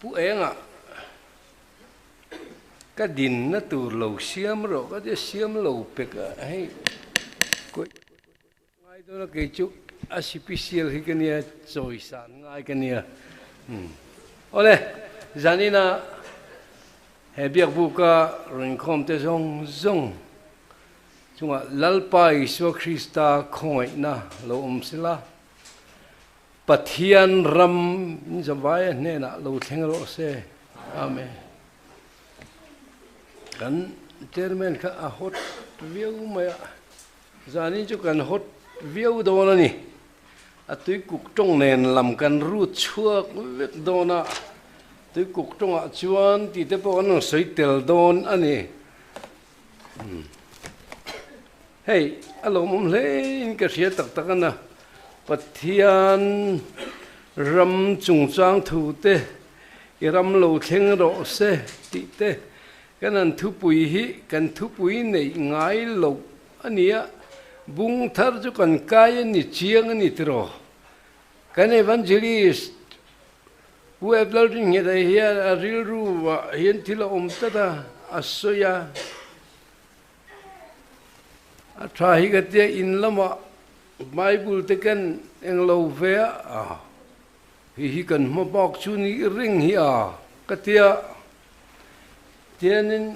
Pu Enga, ka dinna tur lo siam rawh ka tia siam lo pek a, hei kawih ngai dawn a kei chu a sipisial hi ka nia chawisan ngai ka nia. Awle, zanina he biakbuka rawn inkhawm te zawng zawng chungah Lalpa Isua Krista khawngaihna lo awm sela. Pathian ram in zavaia hnenah lo thleng rawh se. Amen. Kan chairman kha a hot viau mai a, zanin chu kan hot viau dawn a ni. A tuikuk tawng nen lam kan rut chhuak vek dawn a, tuikuk tawngah chuan tih te pawh kan rawn sawi tel dawn a ni. Hei, a lawmawm hlein ka hria tak tak a na. Pathian ram chungchang thu te, i ram lo thleng rawh se tih te kan han thupui hi kan thupui neih ngai loh a ni a, bung thar chu kan kai a ni chiang a ni tiraw? Kan evangelist Pu Lalringheta hian a rilru ah hian thil a awm tlat a, a sawi a. A tha hi ka tia in lamah Bible te ken eng lo ve a, hei hi kan hma bak chu ni reng hi a ka tia. Tianin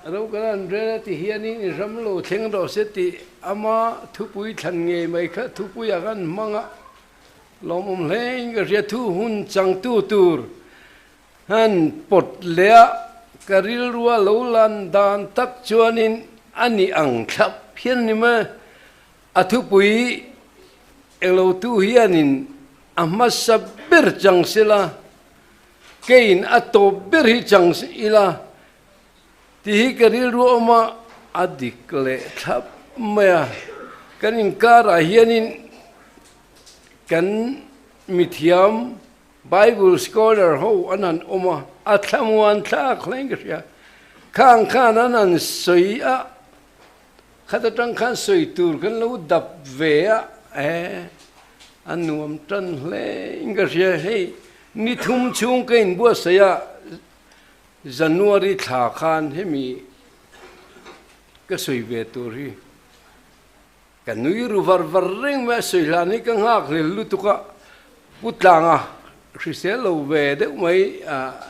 ro kan han rel a ti hianin i ram lo thleng rawh se tih ama thupui thlan ngei mai kha thupuiah khan hmang a, lawmawm hlein ka hria thu hun changtu tur Han pawt leh a, ka rilrua lo lan dan tak chuanin a ni ang thlap hian ni mai. A thupui englotu hianin a hmasa ber chang sela, keiin a tawp ber hi chang ila tih hi ka rilru awm a, a dik leh thlap mai a. Kan inkarah hianin kan mithiam Bible scholar ho an han awm a, a thlamuan thlak hlein ka hria. Khang khan an han sawi a, khat atang khan sawi tur kan lo dap ve a, e, a nuam tan hlein ka hria. Hei ni thum chhung ka inbuatsaih a, January thla khan hemi ka sawi ve tur hi. Ka nui ru var var reng mai a, sawi hlan hi ka nghak hlel lutuk a, Pu Tlanga hrisel lo ve deuh mai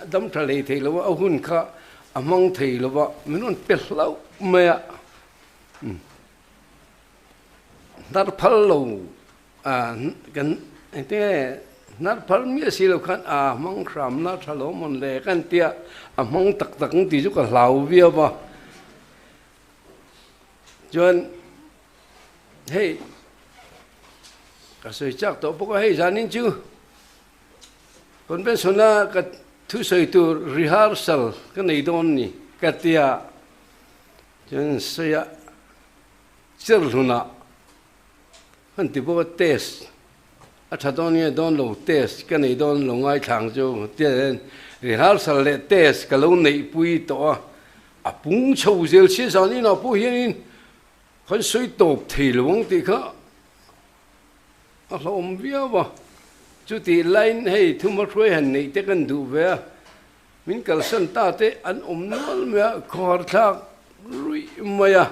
dam tha hlei thei lo a, a hun kha a hmang thei lo va, min rawn pe hlauh mai a, hnar phal lo kan engtin nge hnar phal miah si lo khan a hmang hramna tha lo mawn le ka han tia, a hmang tak tak ang tih chu ka hlau viau va. Chuan hei ka sawi chak tawh bawk a, hei zanin chu convention a ka thusawi tur rehearsal ka nei dawn ni ka tia, chuan sawi a Cherhlunah han ti bawk a test a tha dawn nge dawn lo test ka nei dawn lo ngaithlang chu tia hian rehearsal leh test ka lo neihpui tawh a. A pung chho zel chhia zan inah pawh hianin kan sawi tawp thei lo ang tih kha a hlauhawm viau a. Chutih laiin hei thuma hruai han neih te kan duh ve a, min kalsan ta te an awm nual mai a, khawhar thlak ruih mai a.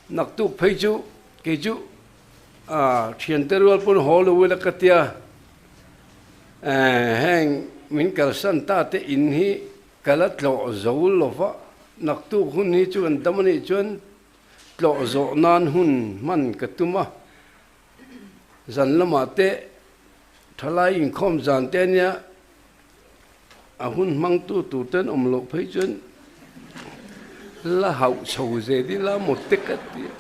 Naktuk phei chu kei chu thiante rual pawn haw lo ila ka tia, heng min kalsan ta te in hi Ka la tlawh zo lo va, naktuk hun hi chu an dam a nih chuan tlawh zawh nan hun hman ka tum a, zan lamah te thalai inkhawm zan te ania a hun hmangtu tur ten awm loh phei chuan la hauh chho zel ila maw te ka ti a.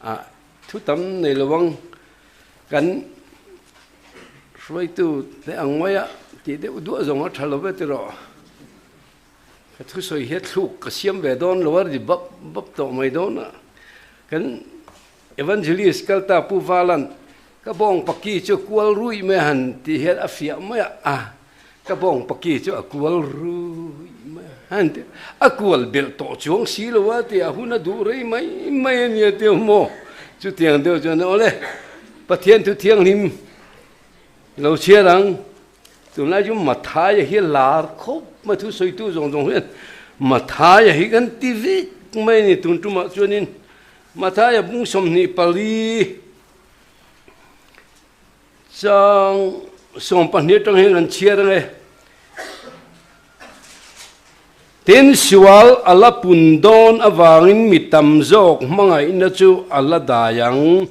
A thu tam nei lo ang kan hruaitu te ang mai a tih deuh duah zawng a tha lo ve tiraw ka thusawi hi a thluk ka siam ve dawn lo a ri bap bap tawh mai dawn a kan evangelist kalta Pu Valan ka bawng paki chu kual ruih mai a han tih hian a fiah mai a a Ka bawng paki chu a kual rui mai a, han ti a, a kual belh tawh chuang si lo a ti a, hun a duh rei mai mai a nia tih maw? Chutiang deuh chuan awle Pathian thu thianghlim lo chhiar ang. Tunlai chu Mathaia hi lar khawp mai thu sawitu zawng zawng hian Mathaia hi kan ti vek mai a ni tun tumah chuanin Mathaia bung 24 chang 12 atang hian kan chhiar ang e. Tin, sual a la pun dawn avangin mi tam zawk hmangaihna chu a la dai ang.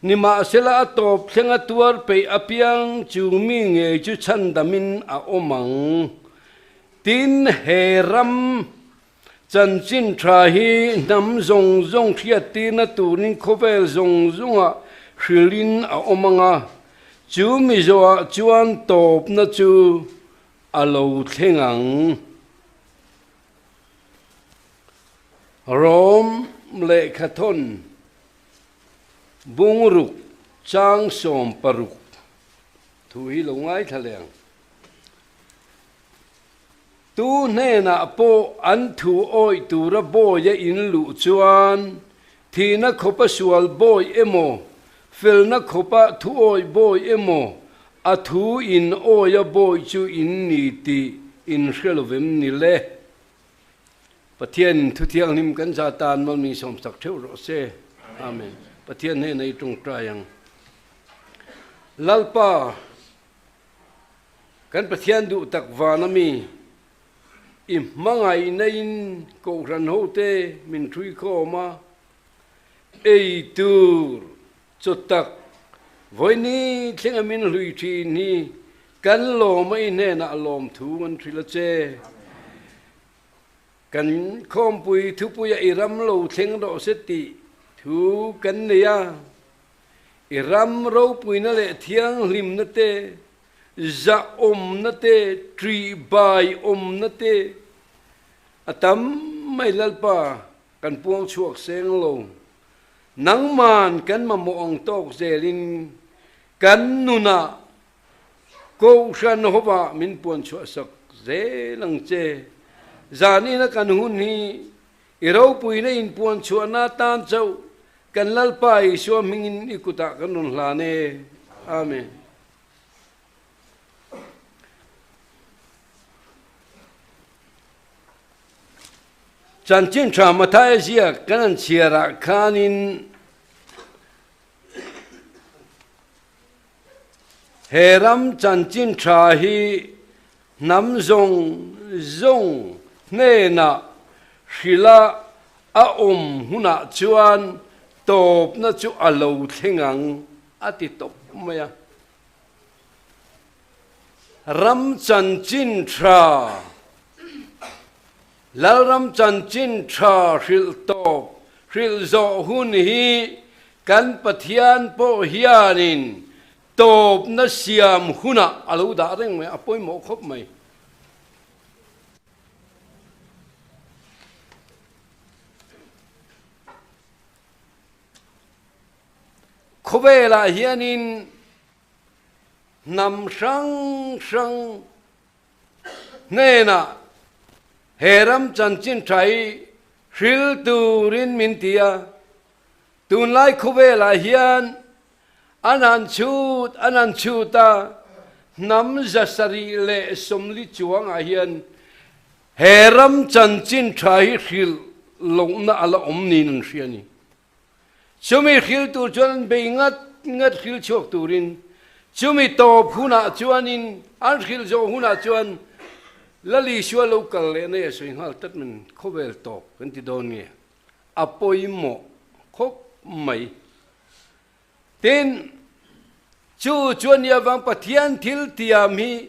Nimahsela a tawp thleng a tuar peih apiang chu mi ngei chu chhandamin a awm ang. Tin, he ram chanchin tha hi hnam zawng zawng hriattirna turin khawvel zawng zawngah hrilhin a awm ang a, chu mi zawhah chuan tawpna chu a lo thleng ang. Rom lehkhathawn bungruk chang 60 thu hi lo ngaithla leh ang. Tu hnenah pawh an thu awih tura bawi a in luh chuan thihna khawpa sual bawi emaw, felna khawpa thu awih bawi emaw A thu in awia bawi chu in ni tih in hre lo vem ni le? Pathian thuthianghlim kan za tan malmi sawmsak theuh rawh se. Amen. Pathian hnena i tawngtai ang. Lalpa, kan Pathian duh tak van a mi, i hmangaihna in Kohhran hote min hrui khawm a, ei tur Chu tak, vawiini thlenga min hlui thin hi kan lawm a i hnenah lawmthu an hrilh a che. Kan khawmpui thupuia i ram lo thleng rawh se tih thu kan nei a, i ram ropuina leh thianghlimna te, zahawmna te, ṭihbaiawmna te a tam mai Lalpa kan puang chhuak seng lo. Nangman kan mamawh ang tawk zelin kan nunah Kohhran hovah min puan chhuahsak zel ang che. Zanina kan hun hi i ropuina inpuan chhuahna atan chauh kan Lalpa Isua hmingin i kutah kan rawn hlan e. Amen. Chanchin tha Mathaia ziak kan han chhiarah khanin he ram chanchin tha hi hnam zawng zawng hnenah hrila a awm hunah chuan tawpna chu a lo thleng ang a ti tawp mai a. Ram chanchin tha, Lalram chanchin tha hrilh tawp, hrilh zawh hun hi kan Pathian pawh hianin tawpna siam hunah a lo dah reng mai, a pawimawh khawp mai. Khawvelah hianin Hnam hrang hrang hnenah he ram chanchin tha hi hril turin min ti a, tunlai khawvelah hian an han chhut an han chhut a, hnam 740 chuangah hian he ram chanchin tha hi hril lohna a la awm niin an hria a ni. Chumi hril tur chuan an bei ngat ngat hril chhuak turin chumi tawp hunah chuanin an hril zawh hunah chuan Lali Isua lo kal leh nei a sawi nghal tlat min khawvel tawp kan ti dawn nge a pawimawh khawp mai. Tin, chu chuan nia vang Pathian thil tiam hi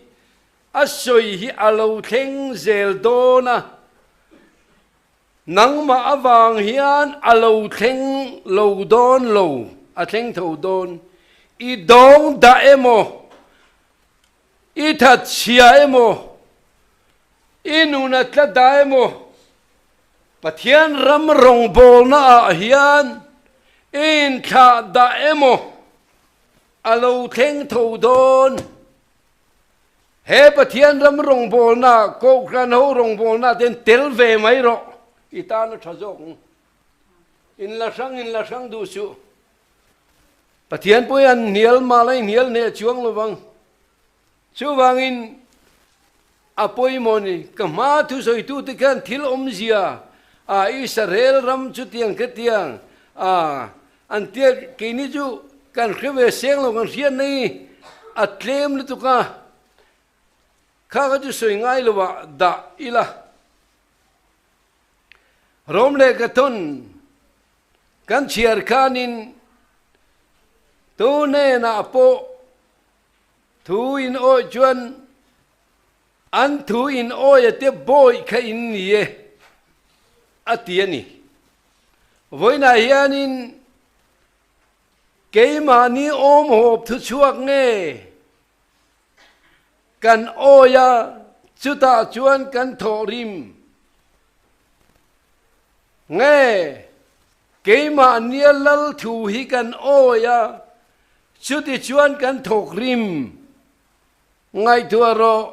a sawi hi a lo thleng zel dawn a. Nangmah avang hian a lo thleng lo dawn lo, a thleng tho dawn. I dawng dah emaw, i that chhia emaw, i nun a tla dah emaw, Pathian ram rawngbawlna ah hian i inthlah dah emaw, a lo thleng tho dawn. He Pathian ram rawngbawlna, Kohhran ho rawngbawlna ten tel ve mai rawh, i tan a tha zawk ang. In la hrang, in la hrang duh suh. Pathian pawhin an hnial mal a inhnial hneh chuang lo vang. Chuvangin a pawimawh ni, ka hma thusawitu te khan thil awmzia a Israel ram chutiang khatiang a an tia keini chu kan hre ve seng lo kan hriat na hi a tlem lutuk a, kha kha chu sawi ngai lo ah dah ila. Rom leh ka thawn kan chhiar khanin tu hnenah pawh thu in awih chuan an thu in awia te bawih kha in ni e a ti a ni. Vawiinah hianin keimahni awmhawp thu chhuak nge Kan awi a, chutah chuan kan thawhrim nge keimahnia lal thu hi kan awi a, chuti chuan kan thawkrim ngaihtuah rawh.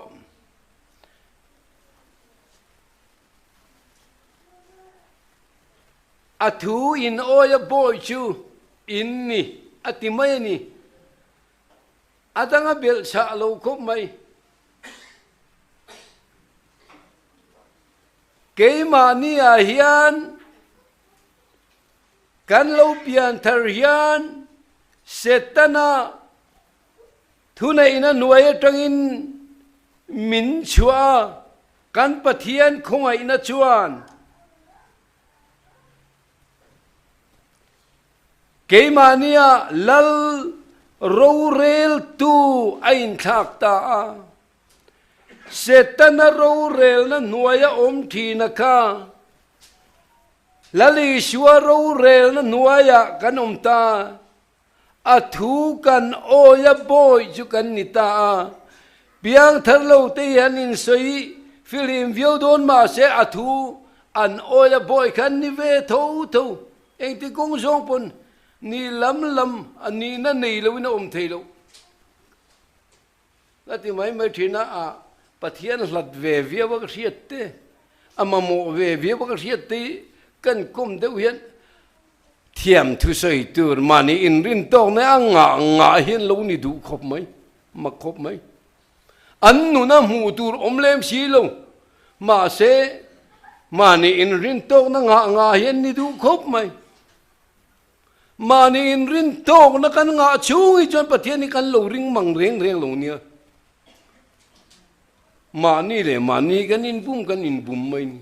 A thu in awi a bawi chu in ni a ti mai a ni. A dang a belh chah lo khawp mai. Keimahni ah hian kan lo pian thar hian Setana thuneihna hnuai atangin min chhuah a, kan Pathian khawngaihna chuan Keimahnia Lal roreltu a inthlak ta a, Setana rorelna hnuaia awm thina kha Lal Isua rorelna hnuaiah kan awm ta, a thu kan awia bawi chu kan ni ta a. Piangthar lo te hian insawi filim viau dawn mahse a thu an awia bawi kha an ni ve tho tho. Engti kawng zawng pawn ni lam lam a nihna nei loin a awm thei loh. Ka ti mai mai thin a, a Pathian hlat ve viau a ka hriat te, a mamawh ve viau a ka hriat te hi kan kawm deuh hian thiam thusawi tur mahni inrin tawk mai a ngah ngah hian lo ni duh khawp mai, mak khawp mai. An nuna hmuh tur awm lem si lo, mahse mahni inrin tawkna ngah ngah hian ni duh khawp mai. Mahni inrin tawkna kan ngah chhung hi chuan Pathian hi kan lo ring mang reng reng lo nia. Mahni leh mahni kan inbum kan inbum mai ni.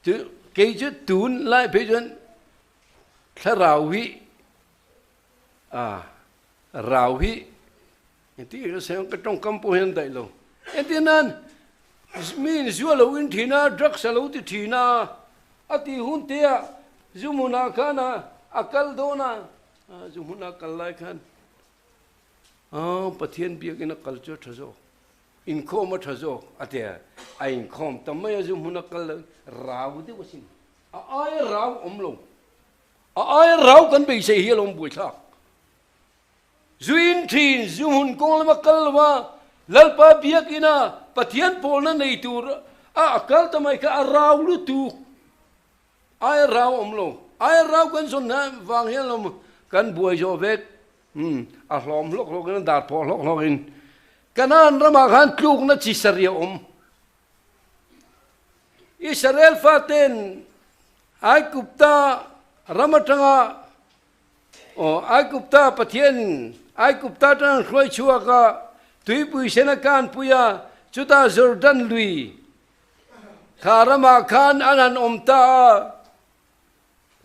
Chu kei chu tun lai phei chuan thlarau hi a Rau hi engtin ka sawi ang ka tawngkam pawh hian daih lo. Entir nan mi in zu a lo in thin a, drugs a lo ti thin a, a tih hun te ah zu hmunah khan a a kal dawn a, zu hmuna kal lai khan aw Pathian biakin a kal chu a tha zawk, inkhawm a tha zawk a ti a, a inkhawm ta mai a zu hmuna kal lo rau deuh asin, a aia rau awm lo. A aia rau kan beisei hi a lo buaithlak. Zuin thin, zu hmun kawng lama kal lova Lalpa biakina Pathian pawlna nei tur a a kal ta mai kha a rau lutuk. Aia rau awm lo. Aia rau kan zawn hna vang hian lo kan buai zawh vek. Umm, a hlawm hlawk hlawkin a dar pawh hlawk hlawkin. Kanaan ramah khan tlukna chi sarih a awm. Israel faten Aigupta ram atanga aw Aigupta Pathian Aigupta atanga an hruai chhuak a, tuipui sen a kanpui a, chutah Jordan lui kha ramah khan an han awm ta a,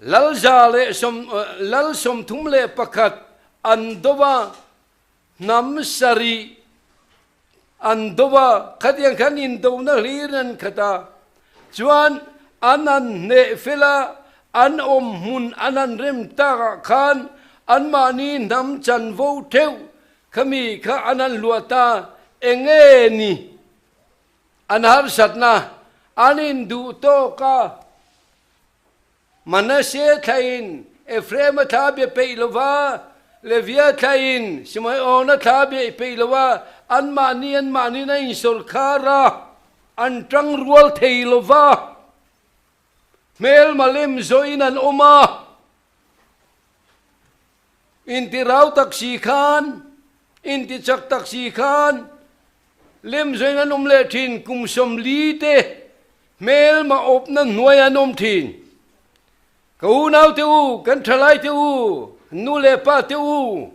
Lalza leh sawm Lal 31 an do va, hnam sarih An do a, khatiang khan indona hlir an khat a, chuan an an hneh fel a, an awm hmun an han rem takah khan anmahni hnam chanvo theuh khami kha an han luah ta, enge ni an harsatna an induh tawk a. Manasseh thlain Ephraim-a thla bia peih lo va, Levia thlain Simeon-a thla bia peih lo va, anmahni anmahniin a insawrkhar a, an tang rual thei lo va, hmelma lem zawhin an awm a. Inti rau tak si khan, inti chak tak si khan, lem zawin an awm leh thin, kum 40 te hmelma awpna hnuai an awm thin. Ka unau te u, kan thalai te u, nu leh pa te u,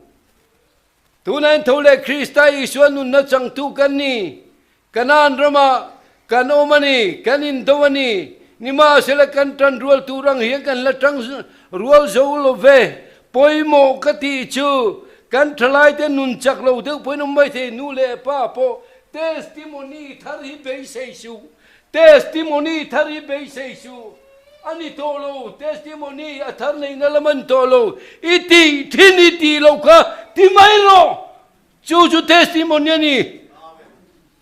tunah in tho leh Krista Isua nunna changtu kan ni, Kanaan ramah kan awm a ni, kan indo a ni. Nimahsela kan tan rual tur ang hian kan la tang rual zo lo ve. Pawimawh ka tih chu kan thalaite nun chak lo deuh pawhin awm mai thei, nu leh pa pawh testimony thar hi beisei suh, testimony thar hi beisei suh a ni tawh lo, testimony a thar neihna lam a ni tawh lo, i tih thin i tih loh kha ti mai rawh. Chu chu testimony a ni.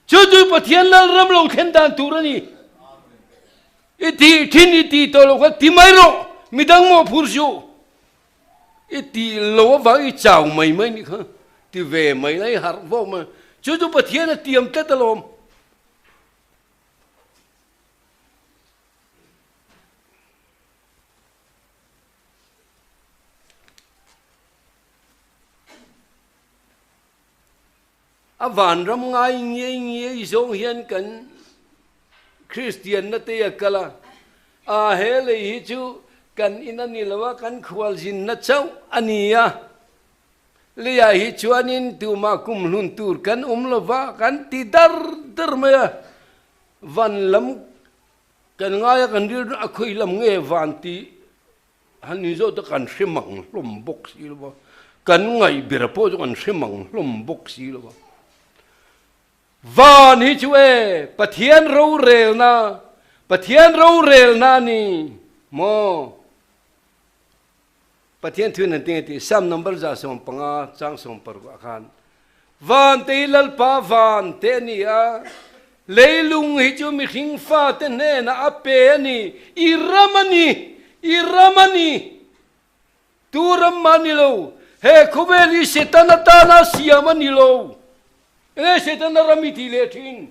Chu chu Pathian lal ram lo thlen dan tur a ni. I tih thin i tih tawh lo kha ti mai rawh, midang mawh phur suh. I tih lo avang i chau mai mai nih kha, ti ve mai la i harh vawk mai. Chu chu Pathian a tiam tlat alawm. A vanram ngai ngiai ngiai zawng hian kan Kristianna te a kal a, a he lei hi chu kan in a ni lo a, kan khualzinna chauh a ni a, leiah hi chuanin tumah kumhlun tur kan awm lo va, kan ti dar dar mai a, van lam kan ngai a, kan rilru a khawi lam nge van tih Han inzawh te kan hre mang hlawm bawk si lo va, kan ngaih ber pawh chu kan hre mang hlawm bawk si lo va. Van hi chu e, Pathian rorelna, Pathian rorelna a ni maw? Pathian thuin an ti nge tih Psalm number 115 chang 16 ah khan Van te hi Lalpa van te a ni a, leilung hi chu mihring fate hnenah a pe a ni, i ram a ni, i ram a ni. Tu ram mah a ni lo, he khawvel hi Satan atana siam a ni lo. Enge Setana ram i tih leh thin?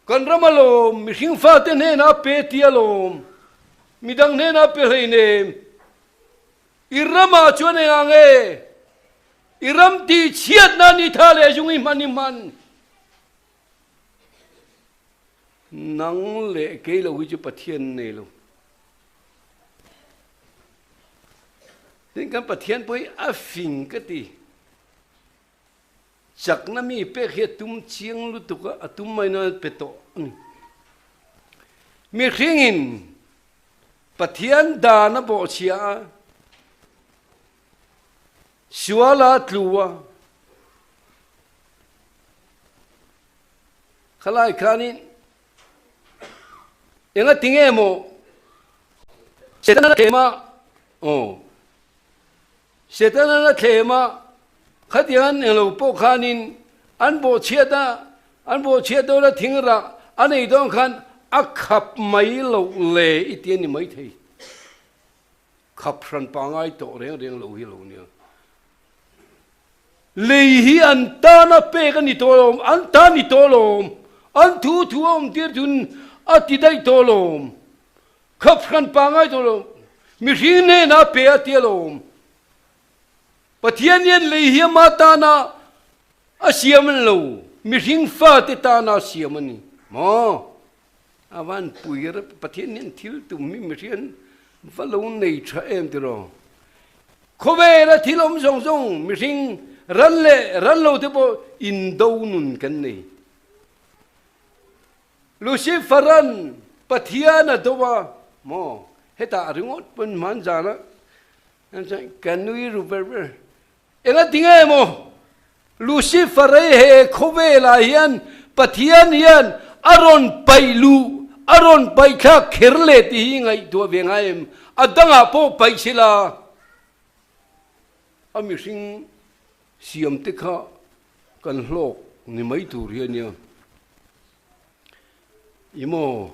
Kan ram alawm, mihring fate hnenah a pe ti alawm, midang hnenah a pe hleinem. I ramah chuan engah nge i ram tihchhiatna ni tha leh zung i hman i hman? Nang leh kei lo hi chu Pathian nei lo. Tin kan Pathian pawh hi a fing ka ti. Chakna mi pek hi a tum chiang lutuk a, a tum mai nan pe tawh a ni. Mihringin Pathian dan a bawhchhia a, sual a tlu a, khalai khanin enga tinge maw Setana thlem a, aw, Setana a thlem a, khatiang englo pawh khanin an bawhchhiat a, An bawhchhiat dawn a thing rah a nei dawn khan a khap mai loh le i ti a ni maithei. Khap hran pangai tawh reng reng lo hi lo nia. Lei hi an tan a pek a ni tawh lawm, an ta ni tawh lawm, an thu thu a awm tir chun a ti daih tawh lawm. Khap hran pangai tawh lo, mihring hnenah a pe a ti alawm. Pathian hian lei hi ama tana a siam a ni lo, mihring fate tana a siam a ni maw? A van pui rep, Pathian hian thil tum hi mihring va lo nei tha em tiraw? Khawvela thil awm zawng zawng mihring ran leh ran lo te pawh indo nun kan nei. Lucifer-a'n Pathian a do a maw? Hetah ringawt pawn hman zana Ka nui ru ber ber. Enga ti nge maw? Lucifer ei he khawvelah hian Pathian hian a rawn paih luh, a rawn paih thlak kher leh tih hi ngaihtuah ve ngai em? A dangah pawh paih sela a mihring siam te kha kan hlawk ni mai tur hi a nia. I maw?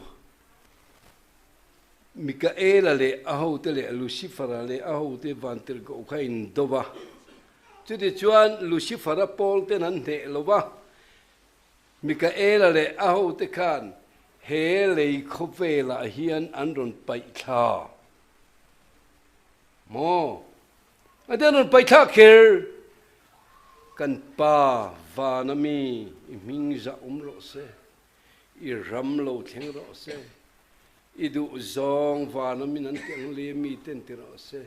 Mikaela leh a hote leh Lucifera leh a hote vantirhkoh kha in do va. Chutichuan Lucifera pawl ten an hneh lo va, Mikaela leh a hote khan he lei khawvelah hian an rawn paih thla. Maw? A te an rawn paih thlak kher. Kan Pa vana mi i hming zah awm rawh se, i ram lo thleng rawh se, i duh zawng vana min an ti ang le mi ten ti rawh se.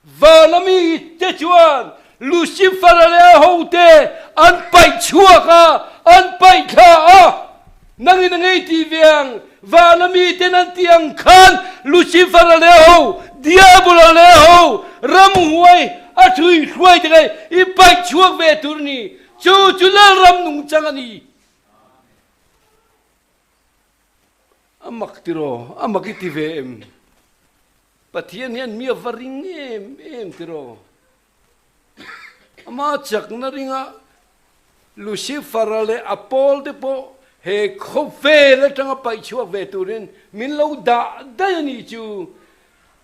Vana mi te chuan Lucifer-a leh a hote an paih chhuak a, an paih thla a. Nangin a ngei tih ve ang, vana mi ten an tih ang khan Lucifer-a leh a ho, Diabol-a leh a ho, ramhuai a thui hruai te kha i paih chhuak ve tur a ni. Chu chu Lalram nungchang a ni. A mak tiraw? A mak i ti ve em? Pathian hian mi a va ring em em tiraw? Ama chakna ringa Lucifer-a leh a pawl te pawh he khawvel atanga paih chhuak ve turin min lo dah daih a nih chu.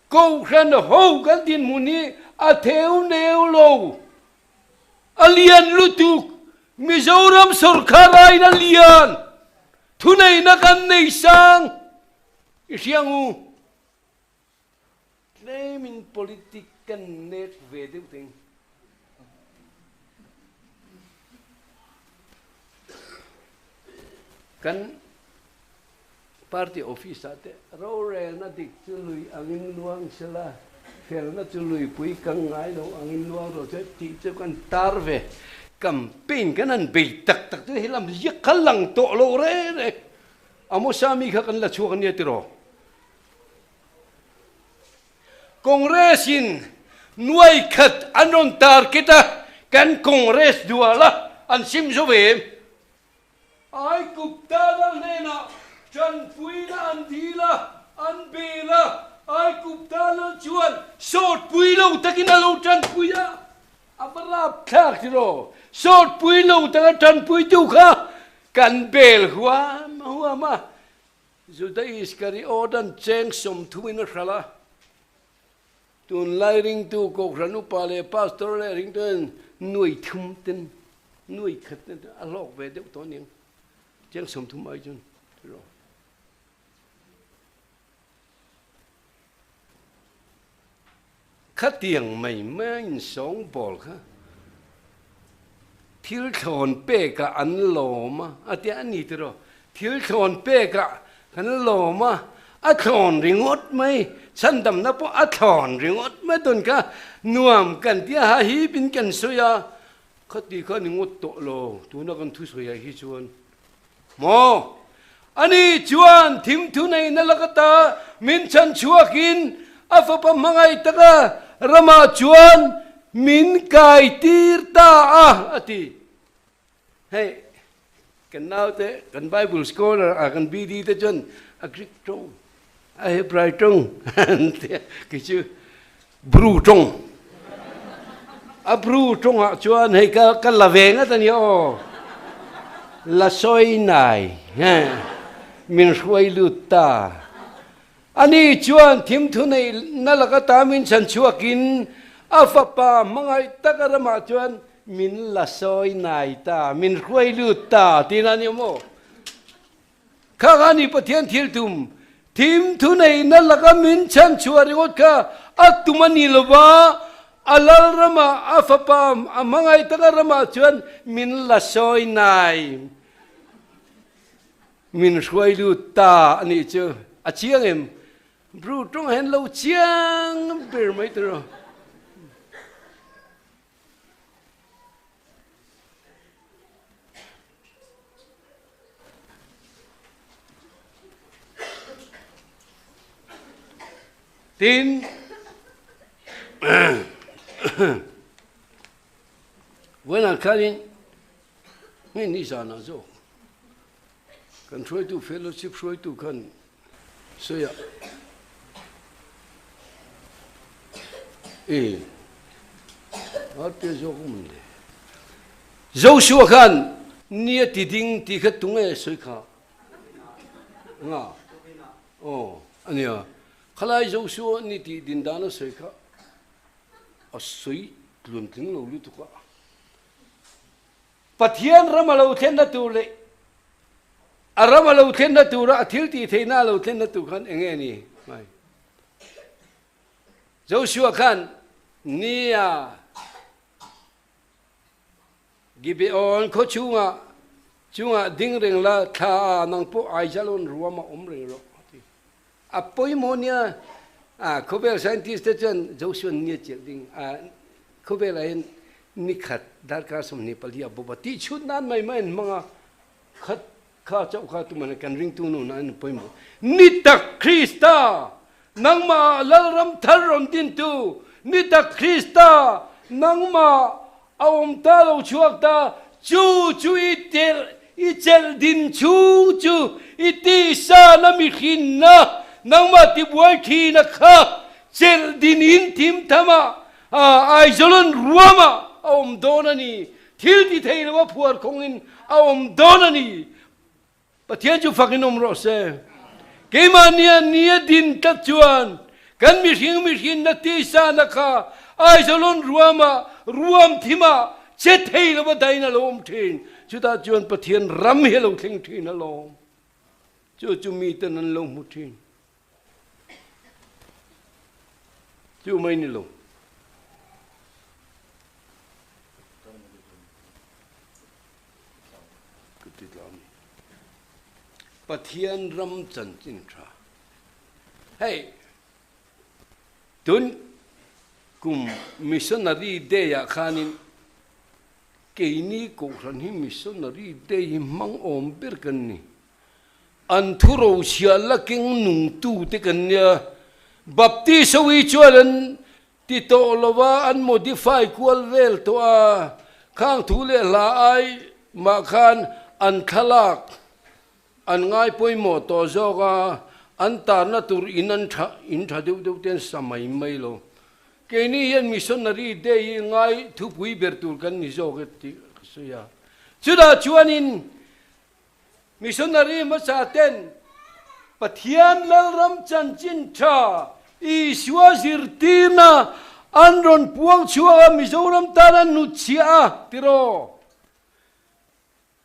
Kohhran ho kan dinhmun hi a theu neu lo. A lian lutuk, Mizoram sorkar aiin a lian, thuneihna kan nei sang i hria ngu. Tlemin politic kan nek ve deuh thing. Kan party office ah te rorelna dik chu lui angin luang sela, felna chu luipui kang ngai lo angin luang rawh se tih chu kan tar ve. Campaign kan han bei tak tak chu helam ziak kha lang tawh lo reng reng. Amosa mi kha kan la chhuak ania tiraw? Congress in nuai khat an rawn target a, kan Congress dual a, an sim zo ve. Aigupta lal hnenah tanpuina an dil a, an bel a, Aigupta lal chuan sawtpui lo takin a lo tanpui a, a va rapthlak tiraw? Sawtpui lo taka tanpuitu kha kan bel huam huam a, Juda Iskariot-a'n cheng sawmthumin a hralh a, tunlai ringtu Kohhran upa leh pastor leh ringtuin nuai thum ten, nuai khat ten a hlawk ve deuh tawh aniang, cheng 30 ai chuan tiraw. Khatiang mai mai insawngbawl kha thil thlawn pekah an lawm a, a tia a ni tiraw? Thil thlawn pekah kan lawm a, a thlawn ringawt mai, chhandamna pawh a thlawn ringawt mai tawn kha nuam kan tia ha hipin kan sawi a, khati kha a ni ngawt tawh lo tuna kan thusawiah hi chuan. Maw? Ani chuan thimthu neihna lakata min chhan chhuakin a fapa hmangaih taka ramah chuan min kai tir ta a, a ti. Hei, kan naute, kan Bible scholar a kan BD te chuan a Greek tawng, a Hebrai tawng an ti a, kei chu Bru tawng. A Bru tawngah chuan hei ka ka la ve ngat a nia aw. La sawi nai min hruai lut ta. Ani chuan thimthu neih na laka ta min chhan chhuakin a fapa hmangaih taka ramah chuan min la sawi nai ta, min hruai lut ta tiin a nia maw. Kha kha ni Pathian thil tum, thim thu neihna laka min chhan chhuah ringawt kha a tum a ni lo va, a lal ramah, a fapa a hmangaih taka ramah chuan min la sawi nai, min hruai lut ta a nih chu. A chiang em? Bru tawng hian lo chiang ber mai tur aw. Tin, vawiinah khanin hei ni zanah zawk kan hruaitu fellowship hruaitu khan sawi a, e Rte zawk a mun le. Joshua khan ni a ti ding tih kha tunge sawi kha? Nga? Aw, a nia. Khalai Joshua ni tih din dan a sawi kha a sawi tluantling lo lutuk a. Pathian ram a lo thlenna tur leh a ram a lo thlenna tura a thil tih theihna a lo thlenna tur khan eng nge ni? Joshua khan. Nia, Gibeon khaw chhungah chungah ding reng la, thla ah nang pawh Aijalon ruam ah awm reng rawh, a ti. A pawimawh nia, a khawvel scientist te chuan Joshua nia chelh ding a khawvel ah hian nikhat darkar 24 a bawp a tih chhut nan mai mai an hmang a, khat kha chauh kha tuman kan ringtu nu nan an pawimawh. Ni tak Krista nangmah ah Lalram thar rawn dintu, ni tak Krista nangmah a awm ta lo chhuak ta, chu chu i telh i chelh din chhung chu i tisa na mihrinna nangmah tibuai thina kha chelh din in thim tham ah Aizawlawn ruam ah a awm dawn a ni. Thil ti thei lo a phuar khawng in a awm dawn a ni. Pathian chu fak in awm rawh se. Keimahni ni a din tlat chuan kan mihring mihrin na tisa na kha Aizawlawn ruam ah ruam thim ah che thei lo a dain a lo awm thin. Chutah chuan Pathian ram hi a lo thleng thin alawm. Chu chu miten an lo hmu thin. Chu mai ni lo. Pathian ram chanchin tha. Hei, tun kum Missionary Day ah khanin keini Kohhran hi Missionary Day hi hmang awm ber kan ni. An thuro chhia la keng nungtu te kan nia. Baptist ho hi chuan an ti tawh lo va, an modify kual vel tawh a. Khang thu leh hla ai mah khan an thlalak an ngai pawimawh tawh zawk a, an tarna tur in an tha in tha deuh deuh te an sa mai mai lo. Keini hian missionary day hi ngai thupui ber tur kan ni zawk e tih ka sawi a. Chutah chuanin Missionary hmasa ten Pathian Lalram chanchin tha Isua zirtirna an rawn puang chhuak a, Mizoram tan an hnut chhiah a, tiraw?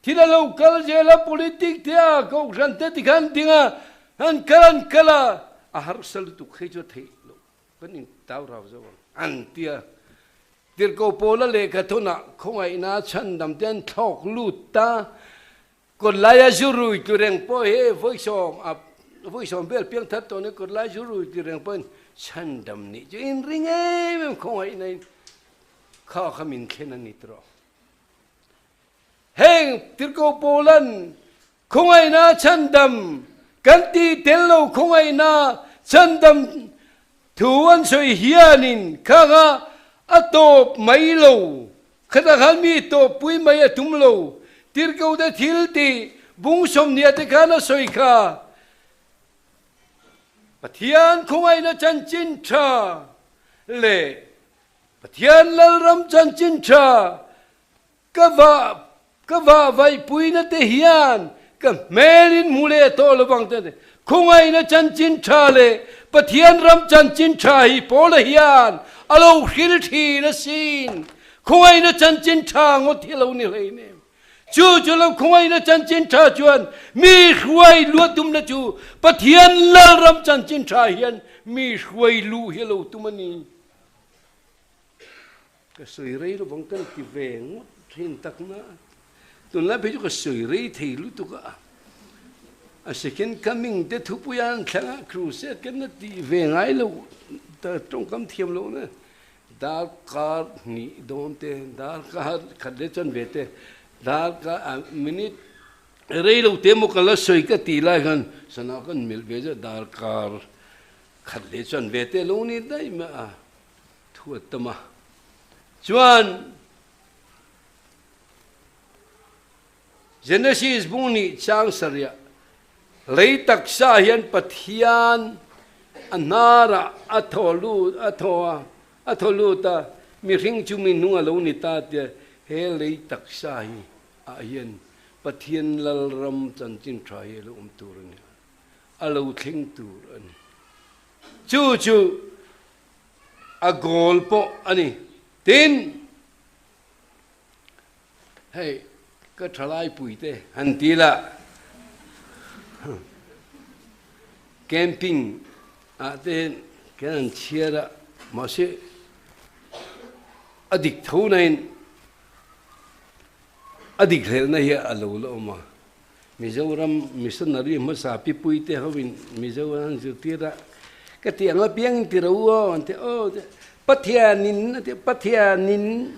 Thil a lo kal zel a, politic te a, kohhran te tikhan ding a, an kal an kal a, a harsa lutuk hei chu a theih loh. Kan in tau rau zo ang an ti a. Tirhkoh Paula lehkha thawnah khawngaihna chhandam te an thlawk lut ta. Kawtlaia zu rui tlu reng pawh hi vawisawm a vawisawm vel piang thar tawh nia kawtlai zu rui tlu reng pawhin chhandam nih chu in ring em em khawngaihna in kha kha min thlen a ni tawh. Heng Tirhkoh Paula'n khawngaihna chhandam kan tih tel lo khawngaihna chhandam thu an sawi hianin khanga a tawp mai lo, khatah khan mi tawppui mai a tum lo. Tirhkoh te thil tih bung 20 te khan a sawi kha. Pathian khawngaihna chanchin tha leh Pathian Lalram chanchin tha Ka vah ka vah vaihpuina te hian ka hmel in hmu leh tawh lo vang te khawngaihna chanchin tha leh Pathian ram chanchin tha hi Paula hian a lo hril thin asin. Khawngaihna chanchin tha ngawt hi a lo ni hlein em. Chu chu lo khawngaihna chanchin tha chuan mi hruai luah tumna chu Pathian Lalram chanchin tha hian mi hruai luh hi a lo tum a ni. Ka sawi rei lovang kan ti ve ngawt thin tak na. Tunlai phei chu ka sawi rei thei lutuk a. A second coming te thupui a an thleng a, crusade kan la tih ve ngai lo ta tawngkam thiam loh na. Darkar hnih dawn te, darkar khat leh chuan ve te, darkar minute rei lo te emaw ka la sawi ka tih lai khan sana kan melh ve zeuh darkar khat leh chuan ve te lo ni daih mai a. Thu a tam a. Chuan Genesis bung nih chang sarih lei taksa hian Pathian a hnarah a thaw lut a thaw a, a thaw lut a, mihring chu mi hnung a lo ni ta tia he lei taksa hi ah hian Pathian Lalram chanchin tha hi a lo awm tur a ni, a lo thleng tur a ni. Chu chu a goal pawh a ni. Tin, hei ka thalai puite han ti la, camping ah te hian kan han chhiar a, mahse. A dik tho nain a dik hlelhna hi a lo la awm a. Mizoram missionary hmasa pipuite hoin Mizo an han zirtir a, ka ti ang apiangin ti ro aw an ti aw Pathianin a ti Pathianin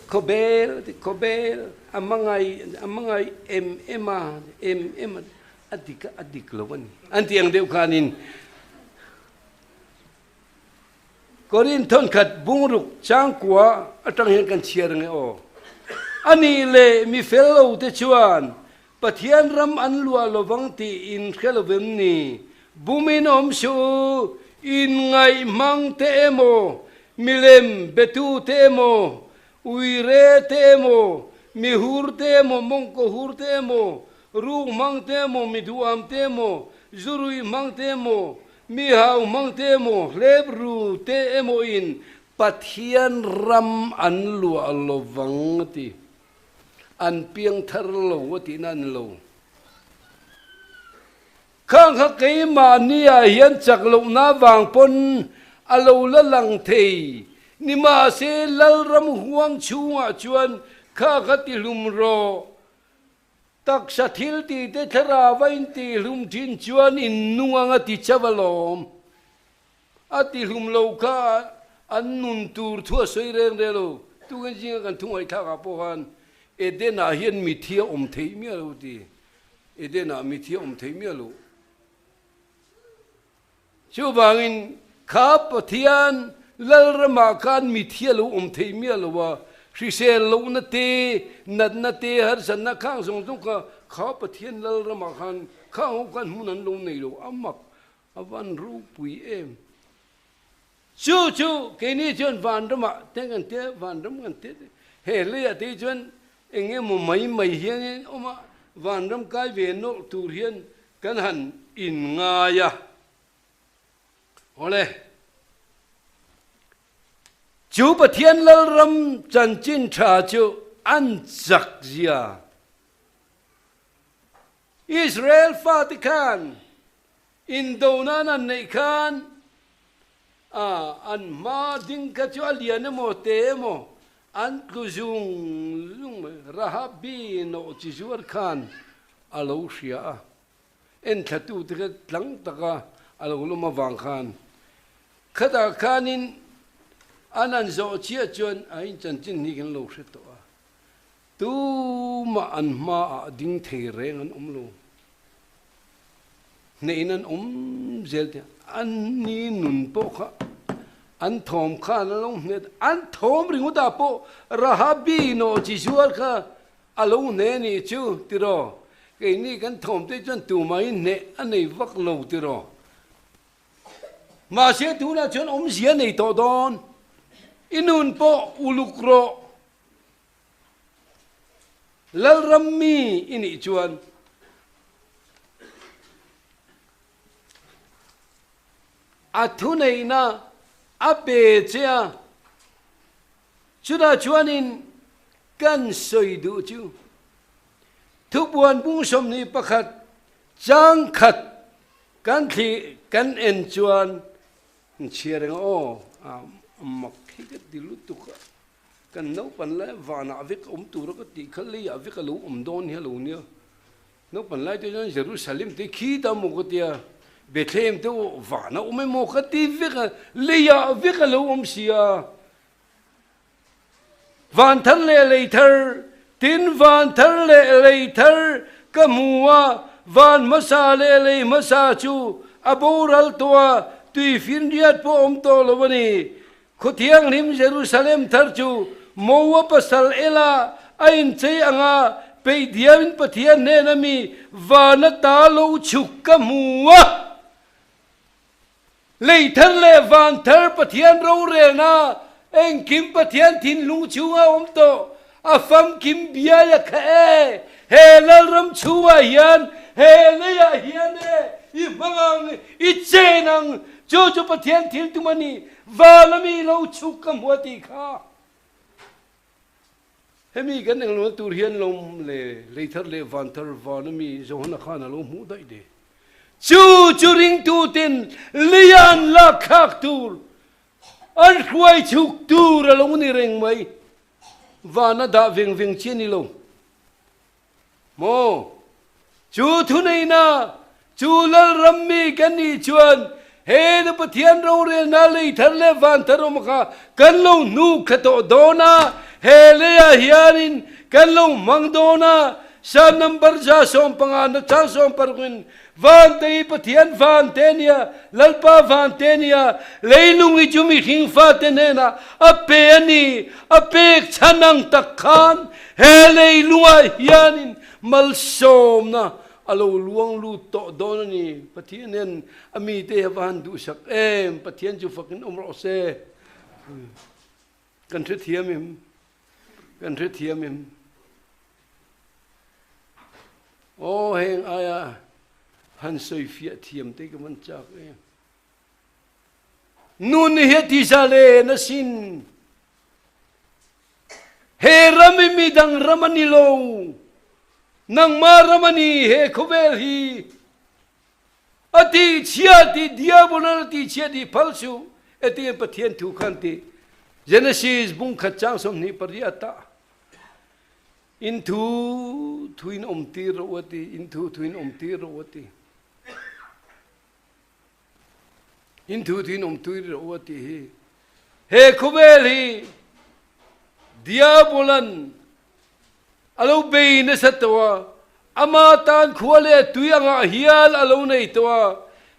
khawbel a ti khawbel a hmangaih a hmangaih em em a em em a a dik a a dik lo a ni an ti ang deuh khanin Korin thawnkhat bungruk changkua atang hian kan chhiar ang e aw. A nih leh mi fel lo te chuan Pathian ram an luah lovang tih in hre lo vem ni? Bumin awm suh u, in ngaih hmang te emaw, milem betu te emaw, uire te emaw, mi hur te emaw, mawngkaw hur te emaw, ruk hmang te emaw, mi duham te emaw, zurui hmang te emaw, Mi hau hmang te emaw, hlep ru te emaw in Pathian ram an luah lovang a ti. An piang thar lo a tihna a ni lo. Khang kha keimahni ah hian chak lohna vang pawn a lo la lang thei. Nimahse Lalram huang chhungah chuan kha kha ti hlum rawh. Taksa thil tih te thlarau a intihlum thin chuan in nung ang a ti chauh alawm. A tihlum lo kha an nun tur thu a sawi reng reng lo. Tukin zinga kan thu ngaihthlak ah pawh khan Eden ah hian mithi a awm theih miah lo ti. Eden ah mithi a awm theih miah lo. Chuvangin, kha Pathian Lalramah khan mithi a lo awm thei miah lo a, hrisel lohna te, natna te, harsatna khang zawng zawng kha kha Pathian Lalramah khan khang ho khan hmun an lo nei lo, a mak a van ropui em. Chu chu keini chuan vanramah te kan tia, vanram kan tia te, he hleiah te chuan eng emaw mai mai hian in awm a, vanram kai ve nawlh tur hian Kan han inngai a, awle, chu Pathian Lalram chanchin tha chu an chak zia. Israel fate khan indo nan an neih khan an hma ding kha chu a lian emaw te emaw an tlu zung zung mai. Rahabi nawh chi zuar khan a lo hria a, enthlatute kha tlang taka a lo lawm avang khan khatah khanin an han zawh chiah chuan a inchanchin hi kan lo hre tawh a, tumah an hmaah ding thei reng an awm lo, hnehin an awm zel tih an ni nun pawh kha an thawm khan a lo hnet, an thawm ringawtah pawh Rahabi nawh chi zuar kha A lo hne nih chu tiraw? Keini kan thawmte chuan tumahin hneh a nei vak lo tiraw? Mahse tunah chuan awmzia nei tawh dawn. I nun pawh uluk rawh. Lalram mi i nih chuan. A thuneihna a pe che a. Chutah chuanin kan sawi duh chu Thupuan bung 21 chang khat kan thli kan en chuan chhiar eng aw a mak hi ka ti lutuk a, kan naupan lai vanah vek a awm tur a ka tih kha leiah vek a lo awm dawn hi a lo nia. Naupan lai te chuan Jerusalem te khi ta maw ka tia, Bethlehem te aw van a awm emaw ka ti vek a, leiah vek a lo awm si a. Van thar leh lei thar, tin van thar leh lei thar ka hmu a, van hmasa leh lei hmasa chu a boral tawh a, tui finriat pawh awm tawh lo a ni. Khaw thianghlim Jerusalem thar chu Moa pasal ela a inchei anga peih diamin Pathian hnena mi vana ta lo chhuk ka hmu a. Lei thar leh van thar Pathian rorelna engkim Pathian thinlung chhunga awm tawh a famkim biai a kha e. He Lalram chhungah hian he leiah hian e i hmang ang, i chen ang, chu chu Pathian thil tum a ni. Van a mi lo chhuk ka hmu a tih kha. Hemi kan englo tur hian lawm le lei thar leh van thar van a mi Johana khan a lo hmuh daih de. Chu chu ringtu ten lei an lak thlak tur. An hruai chhuk tur a lo ni reng mai. Van a dah veng veng chi a ni lo maw? Chu thuneihna, chu Lalram mi kan nih chuan he nu Pathian rorelna lei thar leh van thar awm kha kan lo hnuk thla tawh dawn a, he leiah hianin kan lo hmang dawn a. Psalm number 115 na chang 16 in Vante hi Pathian vante a nia, Lalpa vante a nia, leilung hi chu mihring fate hnenah a pe a ni, a pek chhan ang tak khan he leilungah hianin malsawmna a lo luang lut tawh dawn a ni. Pathian hian a mite hi a va han duhsak em, Pathian chu fakin awm rawh se. Kan hrethiam em? Kan hrethiam em? Aw heng aia han sawi fiah thiam te ka van chak em. Nun hi a ti zalen asin. He ram hi midang ram a ni lo. Nangmah ram a ni he khawvel hi. A ti chhia ti diabol a ti chhia ti phal su eti Pathian thu khan ti Genesis bung khat chang 28 ah In thu thuin um tir rawh u a ti, in thu thuin um tir rawh u a ti. In thu thuin um tir rawh u a ti hi. He khawvel hi diabolan a lo bei nasa tawh a, ama tan khua leh tui angah hial a lo nei tawh a,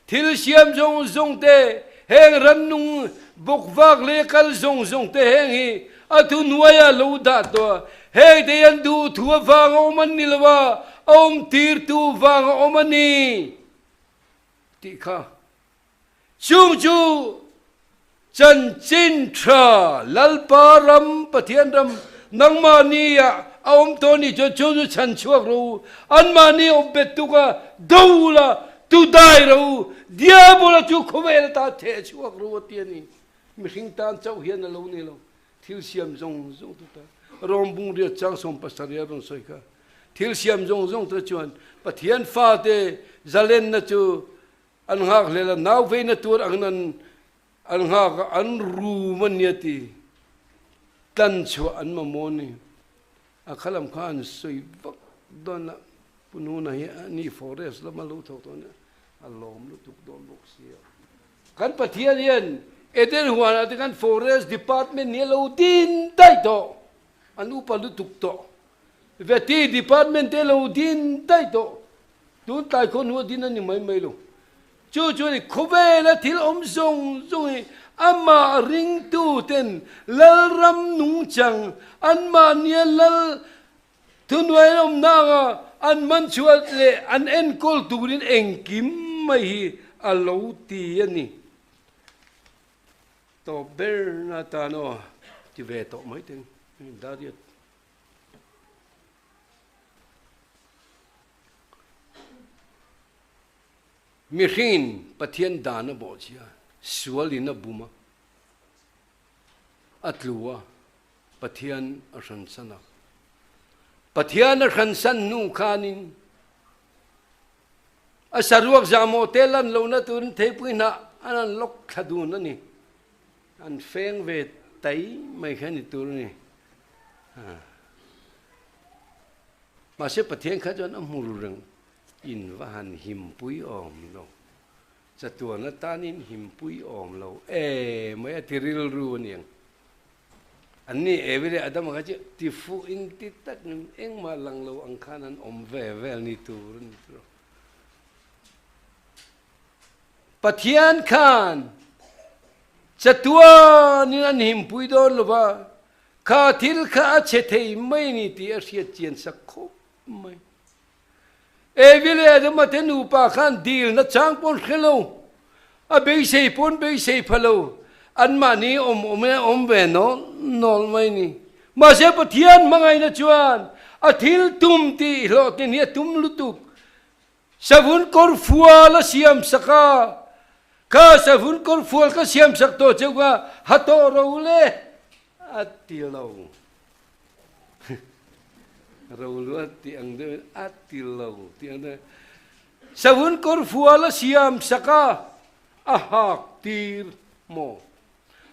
thil siam zawng zawng te, heng rannung bawkvak leh kal zawng zawng te heng hi a thuhnuaia lo dah tawh a, heng te hian duhthu avang a awm an ni lo a, a awm tirtu vang a awm a ni tih kha. Chung chu chanchin tha Lalpa ram, Pathian ram, nangmahni ah a awm tawh anih chuan chung chu chhan chhuak rawh u, anmahni awm bet tuk a, do la, tu dai rawh u, Diabola chu khawvel ata theh chhuak rawh u a ti a ni. Mihring tan chauh hian a lo ni lo, thil siam zawng zawng te tan. Rom bung riat chang 17 a rawn sawi kha. Thil siam zawng zawng te chuan Pathian fate zalenna chu An nghakhlel a, nau veina tur angin an an nghak a, an rum a nia ti tlan chhuah an mamawh a ni. A khalam kha an sawi vak dawn a, Pu Nuna hi a ni forest lama lo thawk dawn a, a lawm lutuk dawn bawk si a. Kan Pathian hian Eden huanah te khan forest department hi a lo din daih tawh, an upa lutuk tawh. Veti department te lo din daih tawh. Tun tlai khaw hnu a din a ni mai mai lo. Chu chu a ni, khawvela thil awm zawng zawng hi amah ringtu ten Lalram nungchang anmahnia Lal thuhnuai an awmna anga an man chhuah leh an enkawl turin engkim mai hi a lo ti a ni. Tawp berna tan aw ti ve tawh mai teng. Dariat. Mihringin Pathian dan a bawhchhia, sualin a bum a, a tlu a, Pathian a hransan a. Pathian a hransan hnu khanin a saruak zahmawh te lan lohna turin theipui hnah an han lawk thla dun a ni. An feng ve tai mai kha ni tur a ni. Mahse Pathian kha chuan a hmu ru reng, in va han himpui awm lo, chatuan atanin himpui awm lo e mai a ti rilru a niang. An ni Evi leh Adama kha chu ti fuh in ti takin engmah lang lo ang khan an awm ve vel ni tur a ni tawh. Pathian khan chatuanin an himpui dawn lo va, Kha thil kha a chhe thei mai a ni tih a hriat chian sak khawp mai. Evi leh Adama te nupa khan dilna chang pawn hre lo, a beisei pawn beisei pha lo, anmahni awm awm in an awm ve nawl nawl mai a ni. Mahse Pathian hmangaihna chuan a thil tum tih hlawhtlin hi a tum lutuk. Savun kawr fual a siam sak a, Kha savun kawr fual ka siam sak tawh cheu kha ha tawh ro le a ti lo. Ro lu a ti ang deuh in a ti lo ti ang deuh. Savun kawr fual a siam sak a, a hak tir maw?